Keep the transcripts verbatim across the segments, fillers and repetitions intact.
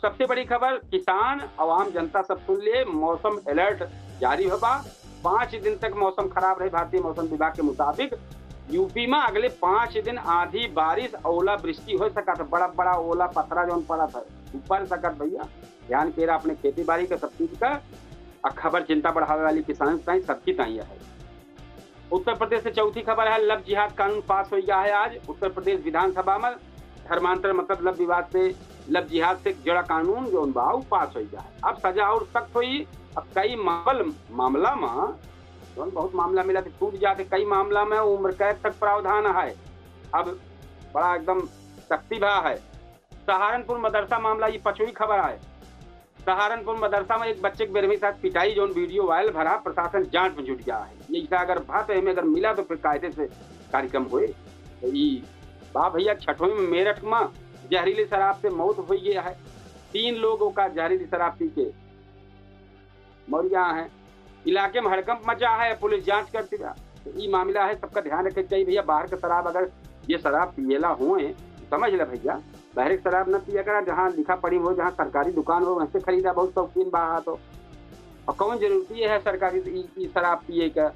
सबसे बड़ी खबर, किसान, आवाम जनता सब सुन लिए, मौसम अलर्ट जारी होबा। पाँच दिन तक मौसम खराब रही। भारतीय मौसम विभाग के मुताबिक यूपी में अगले पाँच दिन आंधी, बारिश, ओला वृष्टि हो सकत है। बड़ा बड़ा ओला पथरा जौन पड़त है, ऊ पड़ सकत भैया। ध्यान केरा अपने खेती बाड़ी का, सब चीज का। आ खबर चिंता बढ़ावे वाली किसान ताई, सबकी ताई है। उत्तर प्रदेश से चौथी खबर है, लव जिहाद कानून पास हो गया है आज उत्तर प्रदेश विधानसभा में। धर्मांतर मतलब लव विवाद से, लव जिहाद से जुड़ा कानून जौन बा, उ पास हो गया है। अब सजा और सख्त होई। अब कई मामल-, मामला में जौन बहुत मामला मिला तो छूट जाते, कई मामला में उम्र कैद तक प्रावधान है। अब बड़ा एकदम सख्ती भा है। सहारनपुर मदरसा मामला, ये पचवी खबर आए। सहारनपुर मदरसा में एक बच्चे के बेरहमी साथ पिटाई, जौन वीडियो वायरल भरा, प्रशासन जांच में जुट गया है। ये ऐसा अगर भा तो एमे अगर मिला तो फिर कायदे से कार्यक्रम होए। तो ई बा भैया, छठवीं में मेरठ में जहरीली शराब से मौत हो गया है। तीन लोगों का जहरीली शराब पी के मर गया है। इलाके में हड़कंप मचा है, पुलिस जांच करती बा। तो ई मामला है, सबका ध्यान रखे के चाहिए भैया। बाहर का शराब अगर ये शराब पिएला होए, समझ ले भैया, बाहर की शराब न पिया करा। जहाँ लिखा पढ़ी हो, जहाँ सरकारी दुकान हो, वहीं से खरीदा, बहुत शौकीन बा तो। और कौन जरूरती है सरकारी ई, ई शराब पिए का?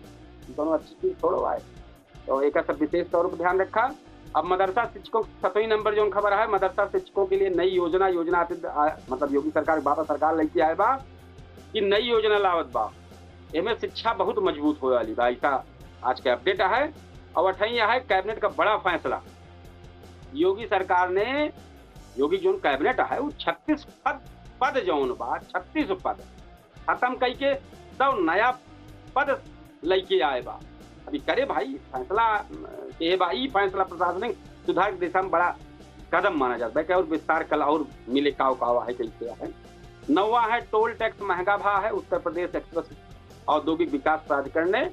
दोनों अच्छी चीज थोड़ो आए। तो एक सब विशेष तौर पर ध्यान रखा। अब मदरसा शिक्षकों, सतवीं नंबर जौन खबर है, मदरसा शिक्षकों के लिए नई योजना, योजना आते, आ, मतलब योगी सरकार, बाबा सरकार लेके आए बा कि नई योजना लावत बा। एमे शिक्षा बहुत मजबूत होए वाली बा, ऐसा आज के अपडेट है। और अठैया है कैबिनेट का बड़ा फैसला। योगी सरकार ने, योगी जौन कैबिनेट है, वो छत्तीस पद, पद जौन बा, छत्तीस पद खत्म कई के सौ नया पद लइके आए बा। अभी करे भाई फैसला, अ, के बा, ई फैसला प्रशासनिक सुधार के दिशा में बड़ा कदम माना जात बा। और विस्तार कल और मिले काव काव है, कैसे है। नौवा है टोल टैक्स महंगा भा है। उत्तर प्रदेश एक्सप्रेस औद्योगिक विकास प्राधिकरण ने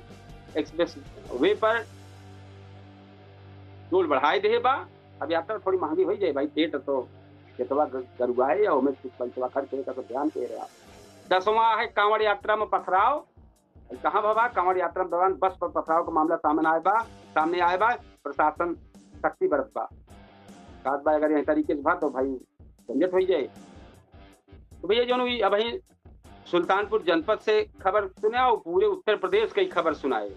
एक्सप्रेस वे पर टोल बढ़ाए दे बा। अब यात्रा थोड़ी महंगी हो जाए भाई, पेट तो खेतवा ग-, गरुआए या ओमे कुछ पैसवा खर्च करे का तो ध्यान दे रहा। दसवां है कांवड़ यात्रा में पथराव। अब कहाँ भवा, कांवड़ यात्रा के दौरान बस पर पथराव का मामला सामने आए बा, सामने आए बा, प्रशासन सख्ती बरत बा। बात बा अगर यही तरीके से भा तो भाई झंझट हो जाए। तो भैया जौन हुई, अब ही सुल्तानपुर जनपद से खबर सुने और पूरे उत्तर प्रदेश की खबर सुनाए।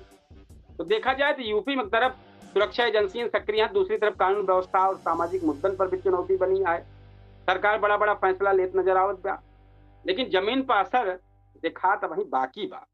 तो देखा जाए तो यूपी में एक तरफ सुरक्षा एजेंसियां सक्रिय हैं, दूसरी तरफ कानून व्यवस्था और सामाजिक मुद्दन पर भी चुनौती बनी है। सरकार बड़ा बड़ा फैसला लेत नजर आवत बा, लेकिन जमीन पर असर देखात वहीं बाकी बा।